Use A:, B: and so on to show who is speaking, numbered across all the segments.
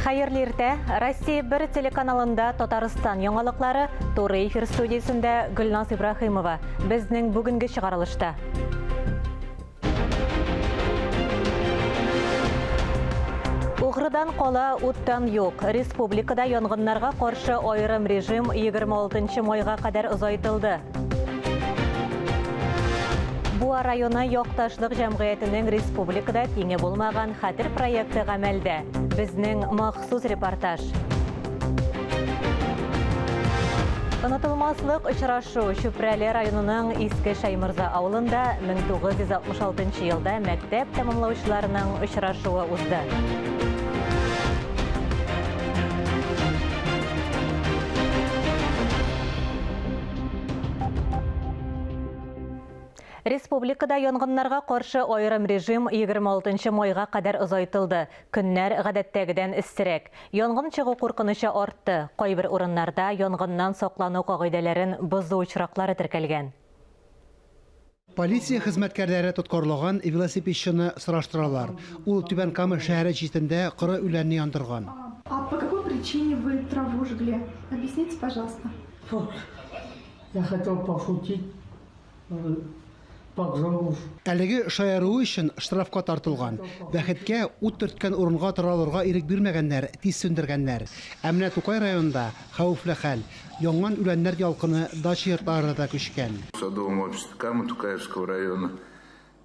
A: Хәерле иртә! Россия 1 телеканалында Татарстан яңалыклары туры эфир студиясендә Гөлназ Ибраһимова. Безнең бүгенге чыгарылышта. Угрыдан кала уттан юк. Республикада янгыннарга каршы аерым режим 26 майга кадәр озайтылды. Буа районы якташлык җәмгыятенең республикада тиңе булмаган хәтер проекты гамәлдә. Безнең махсус репортаж. Онытылмаслык очрашу Чүпрәле районының Иске Шәйморза авылында 1966 елда мәктәп тәмамлаучыларының очрашуы узды. Республикада янгыннарга каршы аерым режим 26 майга кадәр озайтылды. Көннәр гадәттәгедән эссерәк. Янгын чыгу куркынычы артты. Кайбер урыннарда янгыннан саклану кагыйдәләрен бозу очраклары теркәлгән.
B: Полиция хезмәткәрләре тоткарлаган велосипедчыны сораштыралар. Ул Түбән Кама шәһәре читендә коры үләнне яндырган.
C: А по какой причине вы траву жгли? Объясните, пожалуйста.
D: Я хотел пошутить, поджег.
B: Әлеге шаяруы өчен штрафка тартылган. Бәхеткә, ут төрткән урынга таралырга ирек бирмәгәннәр, тиз сүндергәннәр. Ә менә Тукай районында хәвефле хәл. Янган үләннәр ялкыны дача йортларына да күчкән.
E: В садовом обществе Кама Тукаевского района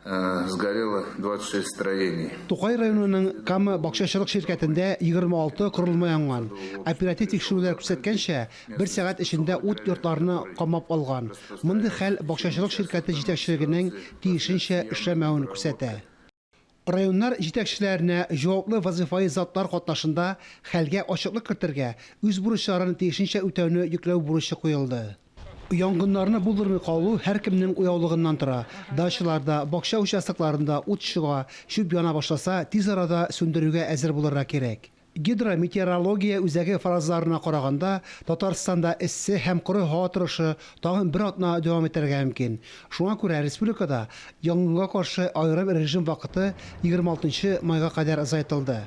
E: сгорело 26 строений.
B: Тукай районының Кама бакчачылык ширкәтендә 26 корылма янган. Оператив тикшерүләр күрсәткәнчә, бер сәгать эчендә ут йортларны камап алган. Мондый хәл бакчачылык ширкәте җитәкчелегенең тиешенчә эшләмәвен күрсәтә. Районнар җитәкчеләренә җаваплы вазыйфаи затлар катнашында хәлгә ачыклык кертергә, үз бурычларын тиешенчә үтәүне йөкләү бурычы куелды. Янгыннарны булдырмый калу һәркемнең уяулыгыннан тора. Дачаларда, бакча участокларында ут чыга, чүп яна башласа, тиз арада сүндерүгә әзер булырга кирәк. Гидрометеорология үзәге фаразларына караганда, Татарстанда эссе һәм коры һава торышы тагын бер атна дәвам итәргә мөмкин. Шуңа күрә республикада янгынга каршы аерым режим вакыты 26 нчы майга кадәр озайтылды.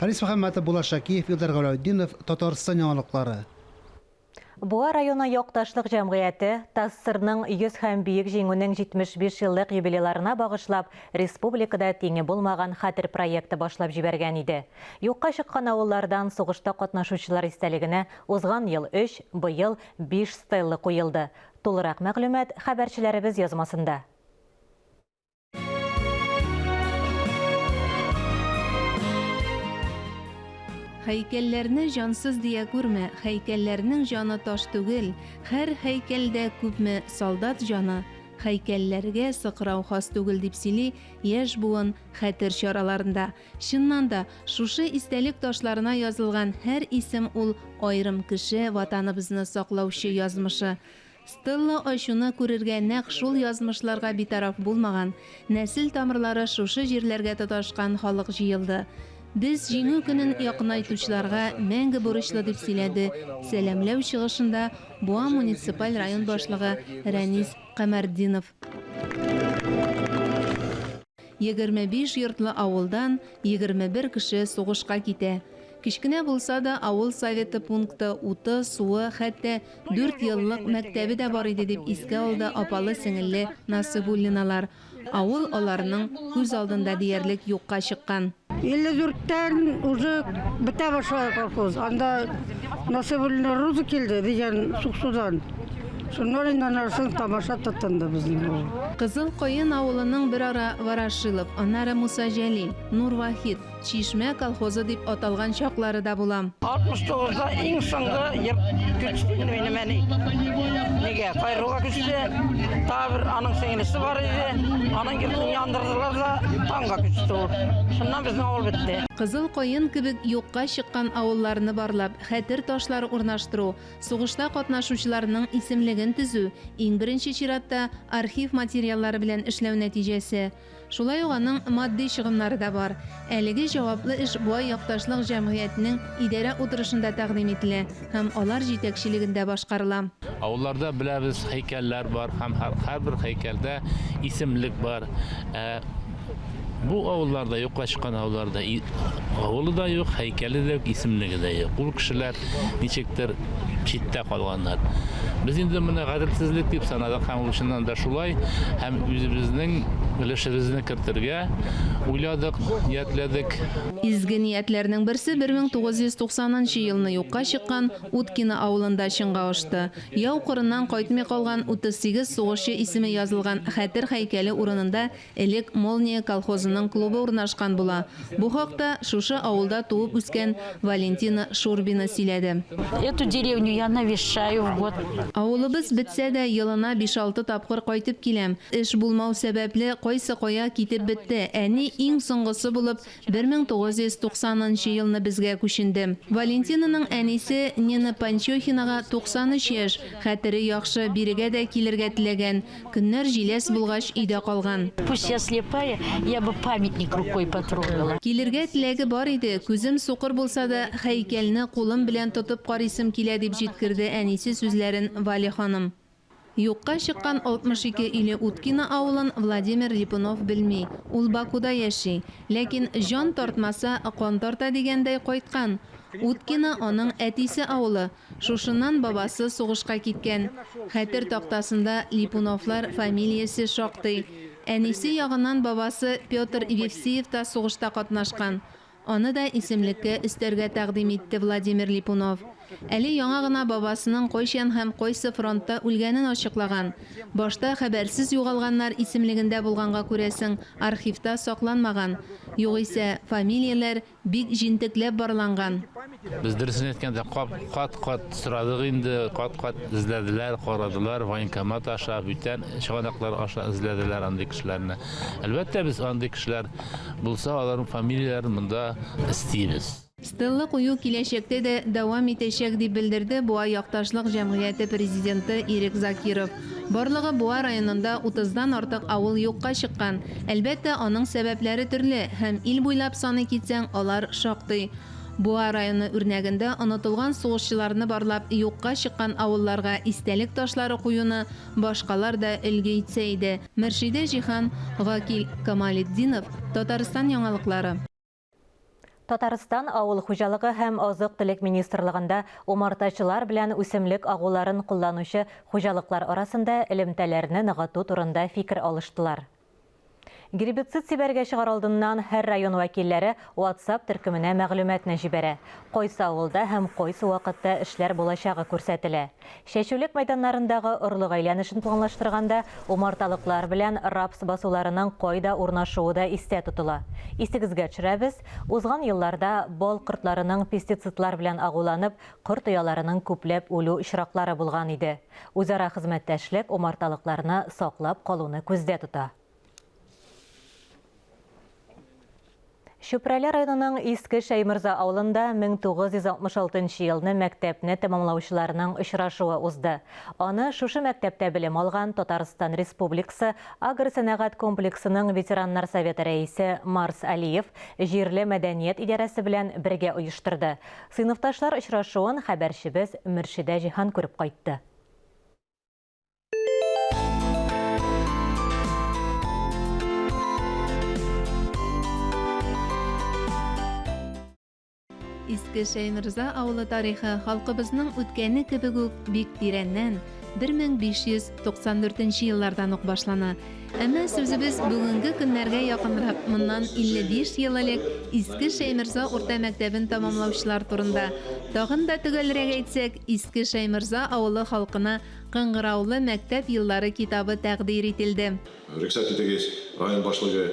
B: Фәнис Мөхәммәтов, Булат Шакиев, Илдар Галәүтдинов, Татарстан яңалыклары.
A: Буа районы якташлык җәмгыяте ТАССРның 100 һәм Бөек Җиңүнең 75 еллык юбилейларына багышлап республикада тиңе булмаган хәтер проекты башлап җибәргән иде. Юкка чыккан авыллардан сугышта катнашучылар истәлегенә узган ел өч, быел биш стелла куелды. Тулырак мәгълүмат хәбәрчеләребез язмасында.
F: Һәйкәлләрне җансыз дия күрмә, Һәйкәлләрнең җаны таш түгел, Һәр һәйкәлдә күпме солдат җаны, Һәйкәлләргә сыкрау хас түгел, дип сөйли яшь буын хәтер чараларында. Чыннан да, шушы истәлек ташларына язылган һәр исем ул аерым кеше, Ватаныбызны саклаучы язмышы. Стелла ачуны күрергә нәкъ шул язмышларга битараф булмаган, нәсел тамырлары шушы җирләргә тоташкан халык җыелды. Без Җиңү көнен якынайтучыларга мәңге бурычлы, дип сөйләде сәламләү чыгышында Буа муниципаль район башлыгы Рәнис Камәртдинов. 25 йортлы авылдан 21 кеше сугышка китә. Кечкенә булса да, авыл советы пункты, уты, суы, хәтта дүрт еллык мәктәбе дә бар иде, дип искә алды апалы-сеңелле Насыйбуллиналар. Авыл аларның күз алдында диярлек юкка чыккан.
D: 54-тән уже бетә башлады колхоз. Анда Насыйбуллина Роза килде дигән Суксудан. Шуннан инде аннан соң тамаша тотынды безнең авыл.
F: Кызыл Каен авылының берара Ворошилов, аннары Муса Җәлил, Нур Вахит, Чишмә колхозы дип аталган чаклары да була.
G: 69-да иң соңгы йорт күчте инде минем әни. Нигә? Кайруга күчте. Тагы бер аның сеңлесе бар иде. Аның йортын яндырдылар да, таңга күчте ул. Шуннан безнең авыл бетте.
F: Кызыл Каен кебек юкка чыккан авылларны барлап, хәтер ташлары урнаштыру, сугышта катнашучыларның исемлеген төзү, иң беренче чиратта, архив материаллары белән эшләү нәтиҗәсе. Шулай ук аның матди чыгымнары да бар. Әлеге җаваплы эш Буа якташлык җәмгыятенең идарә утырышында тәкъдим ителә һәм алар җитәкчелегендә башкарыла.
H: Авылларда, беләбез, һәйкәлләр бар һәм һәрбер һәйкәлдә исемлек бар. Ә Бу авылларда, юкка чыккан авылларда авылы да юк, һәйкәле дә юк, исемлеге дә юк. Ул кешеләр ничектер читтә калганнар. Без инде моны гаделсезлек дип санадык һәм ул чыннан да шулай һәм үзебезнең өлешебезне кертергә уйладык, ниятләдек.
F: Изге ниятләрнең берсе 1990 нчы елны юкка чыккан Уткино авылында чынга ашты. Яу кырыннан кайтмый калган 38 сугышчы исеме язылган хәтер һәйкәле урынында Элек Молния колхозының клубы урнашкан була. Бу хакта шушы авылда туып үскән Валентина Шурбина сөйләде.
I: Эту деревню я навещаю в год.
F: Авылыбыз бетсә дә, елына биш-алты тапкыр кайтып киләм. Эш булмау сәбәпле, кайсы кая китеп бетте. Әни иң соңгысы булып, 1990 нчы елны безгә күченде. Валентинаның әнисе Нина Панчохинага 93 яшь, хәтере яхшы, бирегә дә килергә теләгән. Көннәр җиләс булгач, өйдә калган.
I: Пусть я слепая, я бы памятник рукой потрогала.
F: Килергә теләге бар иде, күзем сукыр булса да, һәйкәлне кулым белән тотып карыйсым килә, дип җиткерде әнисе сүзләрен Валя ханым. Юкка чыккан 62 өйле Уткино авылын Владимир Липунов белми. Ул Бакуда яши. Ләкин җан тартмаса, кан тарта дигәндәй, кайткан. Уткино аның әтисе авылы. Шушыннан бабасы сугышка киткән. Хәтер тактасында Липуновлар фамилиясе шактый. Әнисе ягыннан бабасы Петр Евсеев та сугышта катнашкан. Аны да исемлеккә өстәргә тәкъдим итте Владимир Липунов. Әле яңа гына бабасының кайчан һәм кайсы фронтта үлгәнен ачыклаган. Башта хәбәрсез югалганнар исемлегендә булганга күрәсең, архивта сакланмаган. Югыйсә, фамилияләр Бик җентекләп барланган.
H: Без дөресен әйткәндә, кат-кат сорадык инде, кат-кат эзләделәр, карадылар, военкомат аша, бүтән чыганаклар аша эзләделәр андый кешеләрне. Әлбәттә, без андый кешеләр булса, аларның фамилияләрен монда эстибез.
F: Стелла кую киләчәктә дә дәвам итәчәк, дип белдерде Буа якташлык җәмгыяте президенты Ирек Закиров. Барлыгы Буа районында утыздан артык авыл юкка чыккан. Әлбәттә, аның сәбәпләре төрле һәм ил буйлап саный китсәң, алар шактый. Буа районы үрнәгендә онытылган сугышчыларны барлап, юкка чыккан авылларга истәлек ташлары куюны башкалар да өлге итсә иде. Мөршидә Җиһан, Гакил Камалетдинов, Татарстан яңалыклары.
A: Татарстан Авыл хуҗалыгы һәм азык-төлек министрлыгында умартачылар белән үсемлек агуларын кулланучы хуҗалыклар арасында элемтәләрне ныгыту турында фикер алыштылар. Гербицид сибәргә чыгар алдыннан һәр район вәкилләре WhatsApp төркеменә мәгълүматны җибәрә. Кайсы авылда һәм кайсы вакытта эшләр булачагы күрсәтелә. Чәчүлек мәйданнарындагы орлык әйләнешен планлаштырганда, умарталыклар белән рапс басуларының кайда урнашуы да истә тотыла. Исегезгә төшерәбез, узган елларда бал кортларының пестицидлар белән агуланып, корт ояларының күпләп үлү очраклары булган иде. Үзара хезмәттәшлек умарталыкларны саклап калуны күздә тота. Чүпрәле районының Иске Шәйморза авылында 1966 нчы елны мәктәпне тәмамлаучыларның очрашуы узды. Аны шушы мәктәптә белем алган Татарстан Республикасы агросәнәгать комплексының ветераннар советы рәисе Марс Алиев җирле мәдәният идарәсе белән бергә оештырды. Сыйныфташлар очрашуын хәбәрчебез Мөршидә Җиһан күреп кайтты.
F: Иске Шәйморза авылы тарихы халкыбызның үткәне кебек үк бик тирәннән, 1594 нче еллардан ук башлана. Әмма сүзебез бүгенге көннәргә якынрак, моннан 55 ел элек Иске Шәйморза урта мәктәбен тәмамлаучылар турында. Тагын да төгәлрәк әйтсәк, Иске Шәйморза авылы халкына Кыңгыраулы мәктәп еллары китабы тәкъдир ителде.
J: Рөхсәт итегез, район башлыгы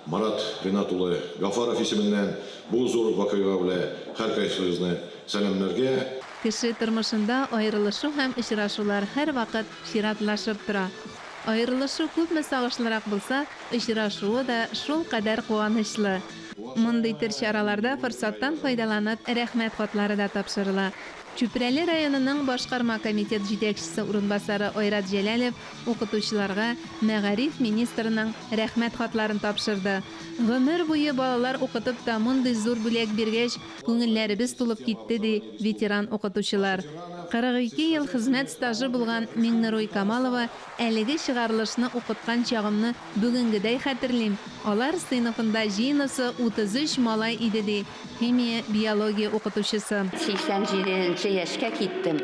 J: Марат Ринат улы Гафаров исеменнән бу зур вакыйга белә һәркайсыгызны сәламләргә.
F: Кеше тормышында аерылышу һәм очрашулар һәрвакыт чиратлашып тора. Аерылышу күпме сагышлырак булса, очрашуы да шулкадәр куанычлы. Мондый төр чараларда форсаттан файдаланып, рәхмәт хатлары да тапшырыла. Чүпрәле районының башкарма комитет җитәкчесе урынбасары Айрат Җәләлов укытучыларга мәгариф министрының Рәхмәт хатларын тапшырды. Гомер буе балалар укытып та мондый зур бүләк биргәч, күңелләребез тулып китте, ди ветеран укытучылар. 42 ел хезмәт стажы булган Миңнеруй Камалова әлеге чыгарылышны укыткан чагымны бүгенгедәй хәтерлим. Алар сыйныфында җыенысы 33 малай иде, ди химия, биология укытучысы.
K: 87 нче яшькә киттем.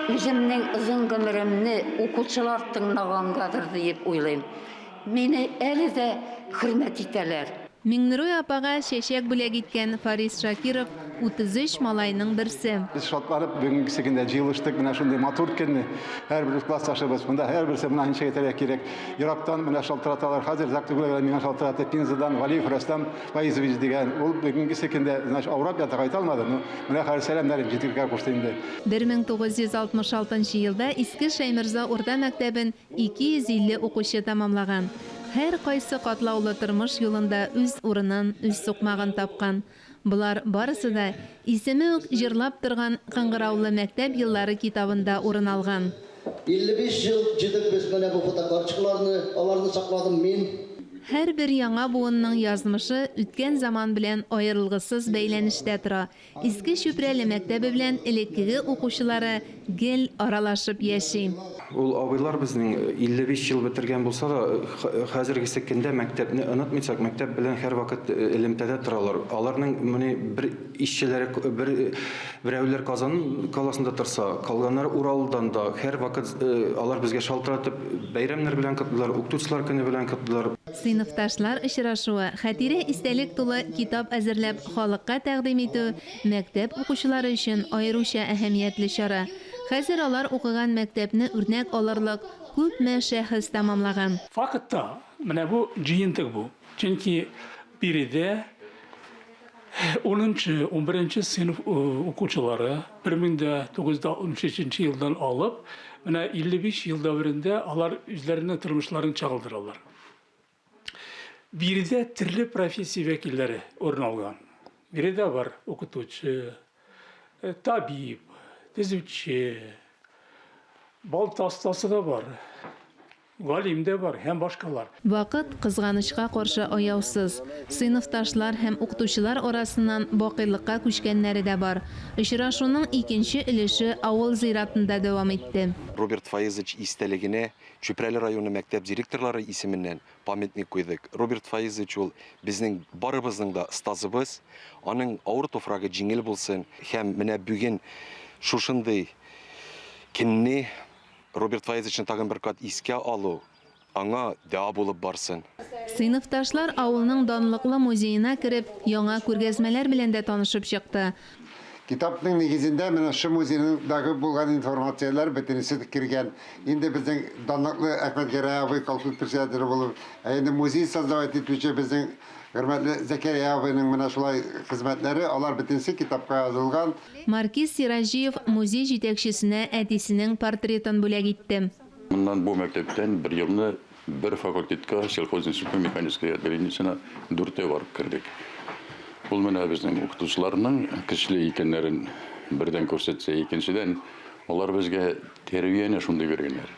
K: Үземнең озын гомеремне укучылар тыңлагангадыр диеп уйлыйм. Мине әле дә хөрмәт итәләр.
F: Миңнеруй апага чәчәк бүләк иткән Фарис Шакиров, 33 малайның берсе.
L: Без шатланып бүгенгесе көндә җыелыштык. Менә шундый матур көнне. Һәрбер классташыбыз монда, һәрберсе менә ничек әйтергә кирәк. Ерактан менә шалтыраталар. Хәзер зак түгел генә миңа шалтыратты Пензадан Валиев Рөстәм Фаизович дигән. Ул бүгенгесе көндә, значит, авырап ята, кайта алмады. Ну, менә хәзер сәламнәрен җиткерергә кушты инде.
F: 1966 елда Иске Шәйморза урта мәктәбен 250 укучы тәмамлаган. Һәркайсы катлаулы тормыш юлында үз урынын, үз сукмагын тапкан. Болар барысы да исеме үк җырлап торган Кыңгыраулы мәктәп еллары китабында урын алган.
M: 55 ел җыйдык без менә бу фотокарточкаларны, аларны сакладым мин.
F: Һәрбер яңа буынның язмышы үткән заман белән аерылгысыз бәйләнештә тора. Иске Чүпрәле мәктәбе белән элеккеге укучылары гел аралашып яши.
N: Ул абыйлар безнең 55 ел бетергән булса да, хәзергесе көндә мәктәпне онытмыйчак, мәктәп белән һәрвакыт элемтәдә торалар. Аларның менә бер ишчеләре, бер берәүләр Казан каласында торса, калганнары Уралдан да һәрвакыт алар безгә шалтыратып, бәйрәмнәр белән котлыйлар, укытучылар көне белән котлыйлар.
F: Сыйныфташлар очрашуы, хатирә-истәлек тулы китап әзерләп халыкка тәкъдим итү мәктәп укучылары өчен аеруча әһәмиятле чара. Хәзер алар укыган мәктәпне үрнәк алырлык күпме шәхес тәмамлаган.
O: Фактта, менә бу җыентык бу. Чөнки биредә унынчы, унберенче сыйныф укучылары 1963 нче елдан алып, менә 55 ел дәверендә алар үзләренең тормышларын чагылдыралар. Биредә төрле профессия вәкилләре урын алган. Биредә бар укытучы, э, табиб, төзүче, балта остасы да бар, галим дә бар һәм башкалар.
F: Вакыт, кызганычка каршы, аяусыз. Сыйныфташлар һәм укытучылар арасыннан бакыйлыкка күчкәннәре дә бар. Очрашуның икенче өлеше авыл зиратында дәвам итте.
P: Роберт Фаизович истәлегенә Чүпрәле районы мәктәп директорлары исеменнән памятник куйдык. Роберт Фаизович ул безнең барыбызның да остазыбыз. Аның авыр туфрагы җиңел булсын. Һәм менә бүген шушындый көнне Роберт Фаизовичны тагын бер кат искә алу аңа дәва булып барсын.
F: Сыйныфташлар авылның данлыклы музеена кереп, яңа күргәзмәләр белән дә танышып чыкты.
Q: Китапның нигезендә менә шы музейдагы булган информацияләр бөтенесе кергән. Инде безнең данлыклы Әхмәтгәрәй абый колхоз председателе булып, ә инде музей создавать итүче безнең хөрмәтле Зәкәрия абыйның менә шулай хезмәтләре, алар бөтенесе китапка язылган.
F: Маркиз Сираҗиев музей җитәкчесенә әтисенең портретын бүләк итте.
R: Моннан бу мәктәптән бер елны бер факультетка, сельхозинститутның механический отделениесенә дүртәү барып кердек. Ул менә безнең укытучыларның көчле икәннәрен бердән күрсәтсә, икенчедән, алар безгә тәрбияне шундый биргәннәр.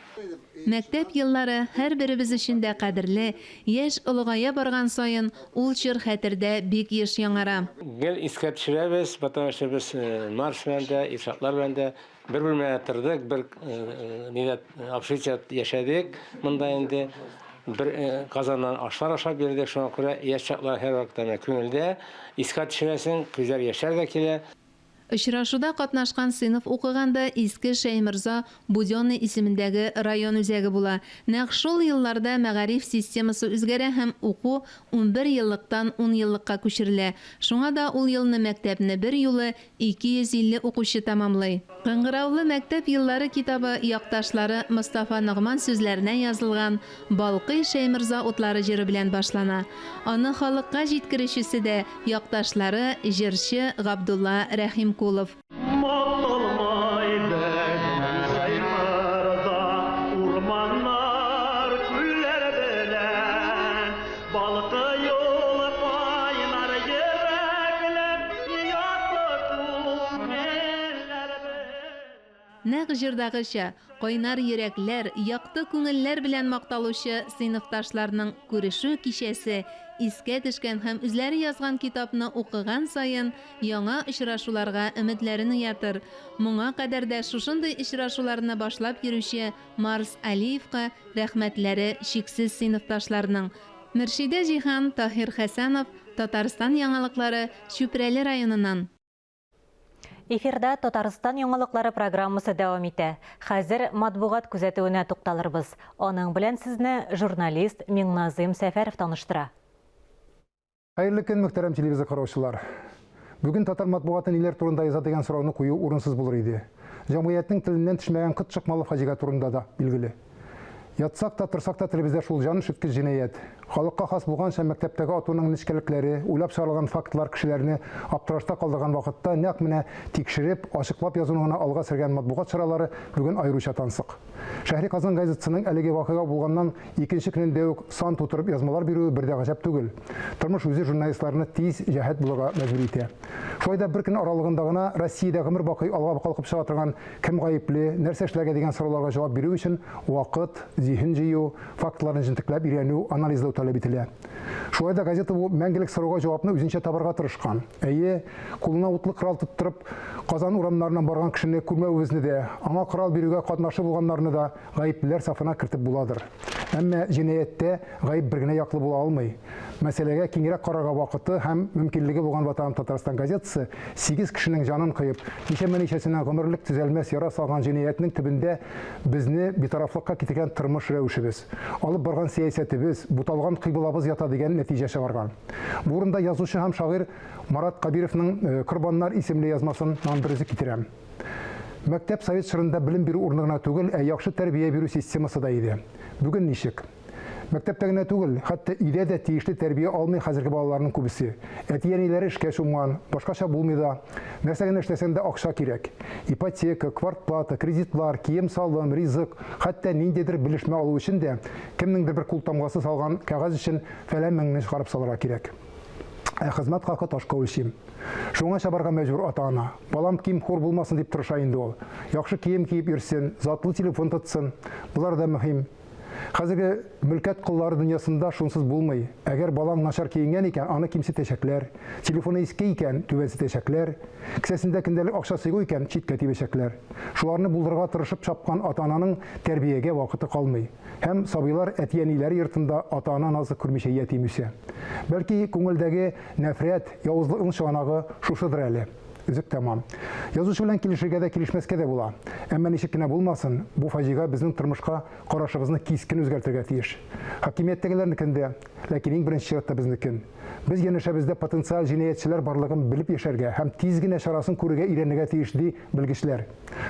F: Мәктәп еллары һәрберебез өчен дә кадерле, яшь олыгая барган саен ул чор хәтердә бик еш яңара.
S: Гел искә төшерәбез, потому что без Марс белән дә, Илшатлар белән дә Бер бүлмәдә тордык, бер нидә общежитиедә яшәдек. Монда инде бер казаннан ашлар ашап йөрдек. Шуңа күрә яшь чаклар һәрвакытта менә күңелдә, искә төшерәсең, күзләр яшьләр дә килә.
F: Очрашуда катнашкан сыйныф укыганда Иске Шәйморза Буденный исемендәге район үзәге була. Нәкъ шул елларда мәгариф системасы үзгәрә һәм уку 11 еллыктан ун еллыкка күчерелә. Шуңа да ул елны мәктәпне берьюлы 250 укучы тәмамлый. Кыңгыраулы мәктәп еллары китабы якташлары Мостафа Ногман сүзләренә язылган Балкый Шәйморза утлары җыры белән башлана. Аны халыкка җиткерүчесе дә якташлары, җырчы Габдулла Рәхимкулов.
T: Макталмай безнең Шәйморза, урманнар, күлләр белән. Балкый ул кайнар йөрәкләр, якты күңелләр белән.
F: Нәкъ җырдагыча, кайнар йөрәкләр, якты күңелләр белән макталучы сыйныфташларның күрешү кичәсе искә төшкән һәм үзләре язган китапны укыган саен яңа очрашуларга өметләрен уятыр. Моңа кадәр дә шушындый очрашуларны башлап йөрүче Марс Алиевка рәхмәтләре чиксез сыйныфташларның. Мөршидә Җиһан, Таһир Хәсәнов, Татарстан яңалыклары, Чүпрәле районыннан.
A: Эфирда Татарстан яңалыклары программасы дәвам итә. Хәзер матбугат күзәтүенә тукталырбыз. Аның белән сезне журналист Миңназыйм Сәфәров таныштыра.
L: Хәерле көн, мөхтәрәм телевизор караучылар. Бүген татар матбугаты ниләр турында яза дигән сорауны кую урынсыз булыр иде. Җәмгыятьнең теленнән төшмәгән кыт чыкмалы фаҗига турында да, билгеле. Ятсак та, торсак та телебездә шул җан өшеткеч җинаять. Халыкка хас булганча, мәктәптәге атуның нечкәлекләре, уйлап чыгарылган фактлар кешеләрне аптырашта калдырган вакытта нәкъ менә тикшереп, ачыклап язуны гына алга сөргән матбугат чаралары бүген аеруча тансык. Шәһри Казан газетасының әлеге вакыйга булганнан икенче көнендә үк сан тутырып язмалар бирүе бер дә гаҗәп түгел. Тормыш үзе журналистларны тиз, җәһәт булырга мәҗбүр итә. Шулай да бер көн аралыгында гына Россиядә гомер бакый алга калкып чыга торган Кем гаепле, нәрсә эшләргә дигән сорауларга җавап бирү өчен вакыт, зиһен җыю, фактларны җентекләп өйрәнү, анализлау таләп ителә. Шулай да газета бу мәңгелек сорауга җавапны үзенчә табарга тырышкан. Әйе, кулына утлы корал тоттырып, Казан урамнарыннан барган кешене күрмәвебезне дә, аңа корал бирүгә катнашы булганнарны да гаеплеләр сафына кертеп буладыр. Әмма җинаятьтә гаеп бер генә яклы була алмый. Мәсьәләгә киңрәк карарга вакыты һәм мөмкинлеге булган Ватаным Татарстан газетасы сигез кешенең җанын кыеп, ничәмә-ничәсенә гомерлек төзәлмәс яра салган җинаятьнең төбендә безне битарафлыкка китергән тормыш рәвешебез, алып барган сәясәтебез, буталган кыйблабыз ята дигән нәтиҗә чыгарган. Бу урында язучы һәм шагыйрь Марат Кабировның Корбаннар исемле язмасыннан бер өзек китерәм. Мәктәп совет чорында белем бирү урыны гына түгел, ә яхшы тәрбия бирү системасы да иде. Бүген ничек? Мәктәптә генә түгел, хәтта өйдә дә тиешле тәрбия алмый хәзерге балаларның күбесе. Әти-әниләре эшкә чумган, башкача булмый да. Нәрсә генә эшләсәң дә акча кирәк. Ипотека, квартплата, кредитлар, кием-салым, ризык, хәтта ниндидер белешмә алу өчен дә, кемнеңдер бер култамгасы салган кәгазь өчен фәлән меңне чыгарып салырга кирәк. Ә хезмәт хакы ташка үлчим. Шуңа чабарга мәҗбүр ата-ана. Балам ким-хур булмасын дип тырыша инде ул. Яхшы кием киеп йөрсен, затлы телефон тотсын. Болар да мөһим. Хәзерге мөлкәт коллары дөньясында шунсыз булмый. Әгәр балаң начар киенгән икән, аны кимсетәчәкләр. Телефоны иске икән, түбәнсетәчәкләр. Кесәсендә көндәлек акчасы юк икән, читкә тибәчәкләр. Шуларны булдырырга тырышып чапкан ата-ананың тәрбиягә вакыты калмый. Һәм сабыйлар әти-әниләре йортында ата-ана назы күрмичә ятим үсә. Бәлки, күңелдәге нәфрәт, явызлыкның чыганагы шушыдыр әле. Өзек тәмам. Язучы белән килешергә дә, килешмәскә дә була. Әмма ничек кенә булмасын, бу фаҗига безнең тормышка карашыбызны кискен үзгәртергә тиеш. Хакимияттәгеләрнекен дә, ләкин иң беренче чиратта безнекен. Без янәшәбездә потенциаль җинаятьчеләр барлыгын белеп яшәргә һәм тиз генә чарасын күрергә өйрәнергә тиеш, ди белгечләр.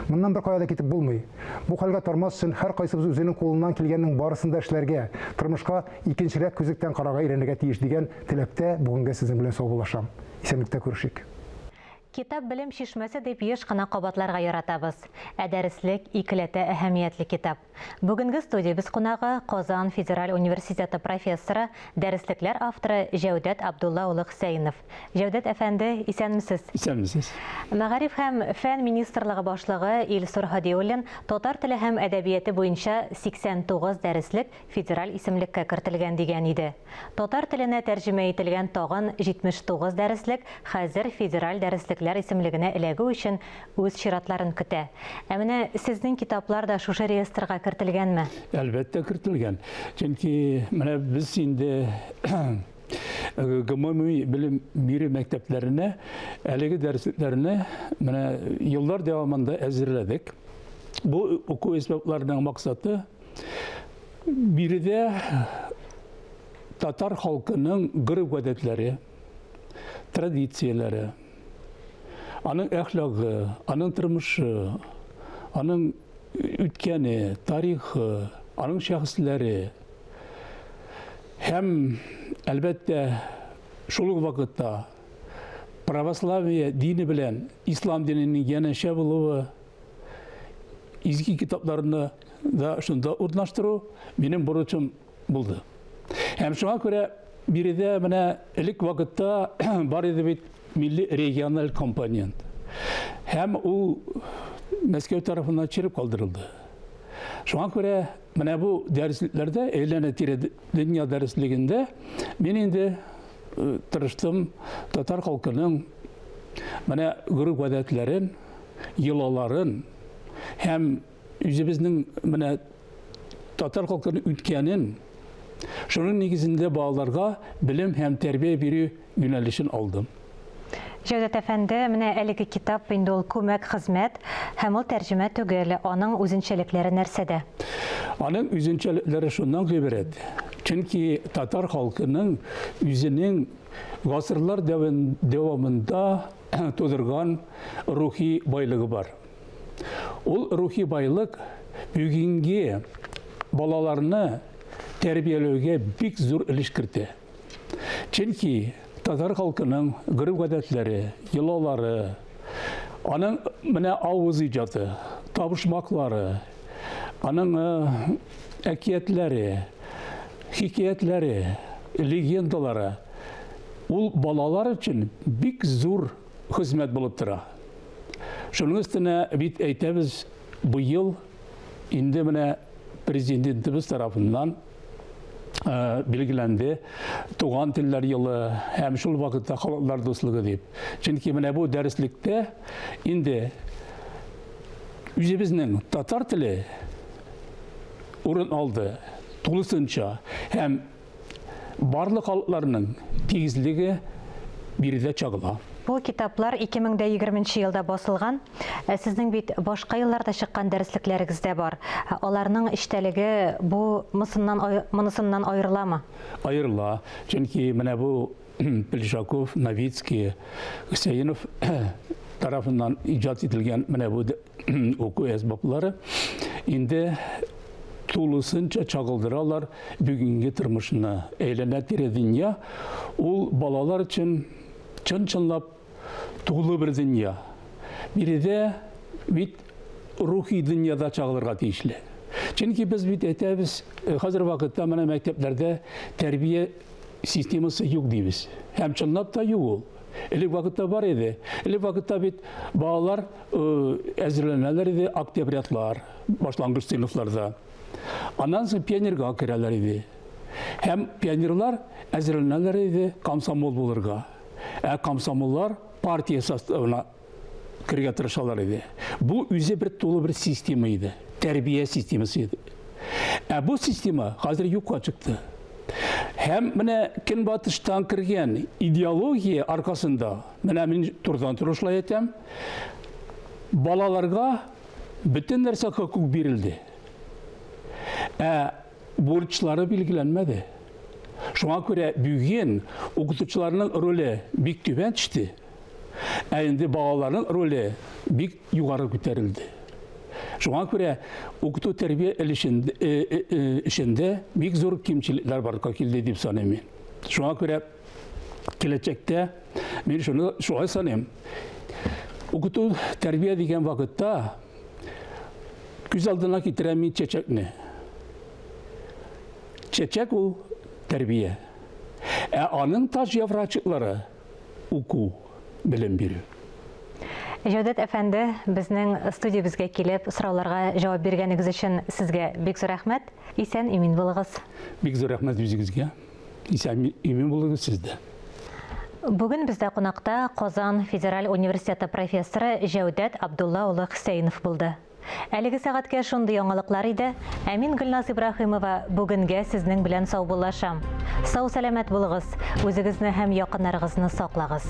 L: Моннан беркая да китеп булмый. Бу хәлгә тармас өчен һәркайсыбыз үзенең кулыннан килгәннең барысын да эшләргә, тормышка икенчерәк күзлектән карарга өйрәнергә тиеш дигән теләктә бүгенгә сезнең белән саубуллашам. Исәнлектә күрешик.
A: Китап белем чишмәсе дип еш кына кабатларга яратабыз. Ә дәреслек икеләтә әһәмиятле китап. Бүгенге студиябез кунагы, Казан федераль университеты профессоры, дәреслекләр авторы Җәүдәт Абдулла улы Хөсәенов. Җәүдәт әфәнде, исәнмесез!
O: Исәнмесез!
A: Мәгариф һәм фән министрлыгы башлыгы Илсур Һадиуллин татар теле һәм әдәбияте буенча 89 дәреслек федераль исемлеккә кертелгән дигән иде. Татар теленә тәрҗемә ителгән тагын 79 дәреслек хәзер федераль дәреслекләр исемлегенә эләгү өчен үз чиратларын көтә. Ә менә сезнең китаплар да шушы реестрга кертелгәнме?
O: Әлбәттә, кертелгән. Чөнки менә без инде гомуми белем бирү мәктәпләренә әлеге дәреслекләрне менә еллар дәвамында әзерләдек. Бу уку әсбапларының максаты биредә татар халкының гореф-гадәтләре, традицияләре, Аның әхлагы, аның тормышы, аның үткәне, тарихы, аның шәхесләре һәм, әлбәттә, шул ук вакытта православие дине белән ислам диненең янәшә булуы, изге китапларны да шунда урнаштыру минем бурычым булды. Һәм шуңа күрә биредә менә элек вакытта бар иде бит милли региональ компонент. Һәм ул Мәскәү тарафыннан череп калдырылды. Шуңа күрә менә бу дәреслекләрдә, әйләнә-тирә дөнья дәреслегендә мин инде э, тырыштым татар халкының менә гореф-гадәтләрен, йолаларын һәм үзебезнең менә татар халкының үткәнен, шуның нигезендә балаларга белем һәм тәрбия бирү юнәлешен алдым.
A: Җәүдәт әфәнде, менә әлеге китап инде ул күмәк хезмәт һәм ул тәрҗемә түгел. Аның үзенчәлекләре нәрсәдә?
O: Аның үзенчәлекләре шуннан гыйбарәт, чөнки татар халкының үзенең гасырлар дәвамында тудырган рухи байлыгы бар. Ул рухи байлык бүгенге балаларны тәрбияләүгә бик зур өлеш кертә. Чөнки татар халкының гореф-гадәтләре, йолалары, аның менә авыз иҗаты, табышмаклары, аның э, әкиятләре, хикәятләре, легендалары ул балалар өчен бик зур хезмәт булып тора. Шуның өстенә бит әйтәбез, быел инде менә президентыбыз тарафыннан Э, билгеләнде туган телләр елы һәм шул вакытта халыклар дуслыгы дип. Чөнки менә бу дәреслектә инде үзебезнең татар теле урын алды тулысынча һәм барлык халыкларның тигезлеге биредә чагыла.
A: Бу китаплар 2020 нче елда басылган. Ә сезнең бит башка елларда чыккан дәреслекләрегез дә бар. Ә аларның эчтәлеге бу мысыннан монысыннан аерыламы?
O: Аерыла. Чөнки менә бу Плешаков, Новицкий, Хөсәенов тарафыннан иҗат ителгән менә бу уку әсбаплары инде тулысынча чагылдыралар бүгенге тормышны. Әйләнә-тирә дөнья ул балалар өчен чын-чынлап тулы бер дөнья. Биредә бит рухи дөньяда чагылырга тиешле. Чөнки без бит әйтәбез, э, хәзер вакытта менә мәктәпләрдә тәрбия системасы юк дибез. Һәм чынлап та юк ул. Элек вакытта бар иде. Элек вакытта бит балалар э, әзерләнәләр иде октябрятлар, башлангыч сыйныфларда. Аннан соң пионерга керәләр иде. Һәм пионерлар әзерләнәләр иде комсомол булырга. Ә комсомоллар партия составына керергә тырышалар иде. Бу үзе бер тулы бер система иде. Тәрбия системасы иде. Ә бу система хәзер юкка чыкты. Һәм менә көнбатыштан кергән идеология аркасында, менә мин турыдан-туры шулай әйтәм, балаларга бөтен нәрсә хокук бирелде. Ә бурычлары билгеләнмәде. Шуңа күрә бүген укытучыларның роле бик түбән төште, ә инде балаларның роле бик югары күтәрелде. Шуңа күрә укыту тәрбия өлешендә э, э, э, эшендә бик зур кимчелекләр барлыкка килде дип саныйм мин. Шуңа күрә киләчәктә мин шуны шулай саныйм. Укыту тәрбия дигән вакытта күз алдына китерәм мин чәчәкне. Чәчәк ул тәрбия. Ә аның таш яфракчыклары уку, белем бирү.
A: Җәүдәт әфәнде, безнең студиябезгә килеп, сорауларга җавап биргәнегез өчен сезгә бик зур рәхмәт. Исән, имин булыгыз.
O: Бик зур рәхмәт үзегезгә. Исән, имин булыгыз сез дә.
A: Бүген бездә кунакта Казан федераль университеты профессоры Җәүдәт Абдулла улы Хөсәенов булды. Әлеге сәгатькә шундый яңалыклар иде. Ә мин Гөлназ Ибраһимова бүгенгә сезнең белән саубуллашам. Сау-сәламәт булыгыз, үзегезне һәм якыннарыгызны саклагыз.